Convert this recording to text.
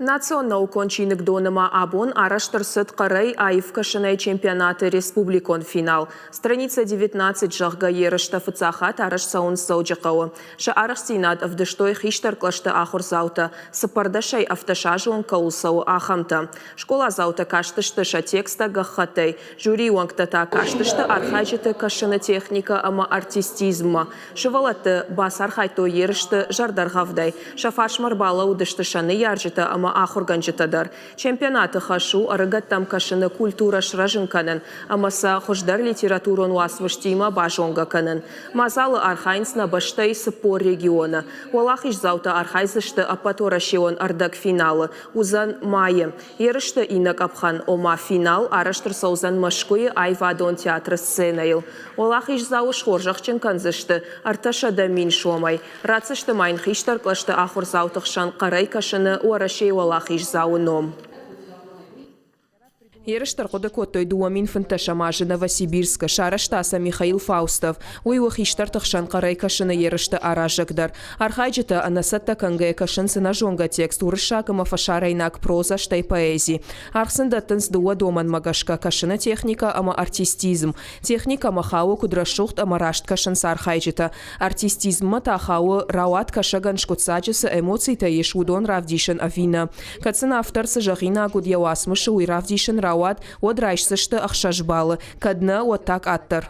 Национ наукон чиныгдоны ма абон арӕзт ӕрцыд хъӕрӕй аив кӕсынӕй чемпионаты республикон финал. Страница 19, зӕгъгӕ, ерыстӕ фыццаг хатт арӕзт цӕуынц Дзӕуджыхъӕуы. Сӕ арӕхстдзинад ӕвдыстой хистӕр кълӕсты ахуырдзаутӕ, цыппӕрдӕсӕй ӕвддӕсазон кӕуыл цӕуы, ахӕмтӕ. Скъоладзаутӕ кастысты сӕ тексттӕ гӕххӕттӕй, жюрийы уӕнгтӕ та кастысты архайджыты кӕсыны техникӕ ӕмӕ артистизммӕ. Сывӕллӕтты бацархайдтой ерысты зӕрдӕргъӕвдӕй. Сӕ фарсмӕ ӕрбалӕууыдысты сӕ ныййарджытӕ ӕмӕ ахуыргӕнджытӕ дӕр. Чемпионаты хӕс у ӕрыгӕттӕм кӕсыны культурӕ срӕзын кӕнын ӕмӕ сӕ хуыздӕр литературон уацмыстимӕ базонгӕ кӕнын. Мадзалы архайынц нӕ бӕстӕйы 40 регионы. Уӕлахиздзаутӕ архайдзысты ӕппӕтуӕрӕсеон ӕрдӕгфиналы. Уыдзӕн майы. Ерысты иннӕ къӕпхӕн, ома финал, арӕзт ӕрцӕудзӕн Мӕскуыйы аивадон театры сценӕйыл. Уӕлахиздзауы схорзӕхджын кӕндзысты 300 000 сомӕй. Ратдзысты ма йын хистӕр кълӕсты ахуырдзауты хсӕн хъӕрӕй кӕсыны Уӕрӕсейы уӕлахиздзауы ном. Ерыстӕ ӕрхъуыды кодтой 2015 азы Новосибирскы, сарӕзта сӕ Михаил Фаустов. Уый у хистӕрты хсӕн хъӕрӕй кӕсыны ерысты аразӕг дӕр. Архайджытӕ ӕнӕцӕттӕ кӕнгӕйӕ кӕсынц ӕнӕзонгӕ текст уырыссаг ӕмӕ фӕсарӕйнаг прозӕ, стӕй поэзи. Аргъ сын дӕттынц дыууӕ домӕнмӕ гӕсгӕ кӕсыны техникӕ ӕмӕ артистизм. Техникӕмӕ хауы куыд рӕсугъд ӕмӕ раст кӕсынц архайджытӕ. Артистизммӕ та хауы, рауад кӕсӕгӕн скъуыддзаджы цы эмоцитӕ ис, уыдон равдисын ӕви нӕ. Кӕд сын автор цы зӕгъинаг уыд йӕ уацмысы, уый равдисын рауад, уӕд райсдзысты ӕхсӕз баллы, кӕд нӕ, уӕд та къаддӕр.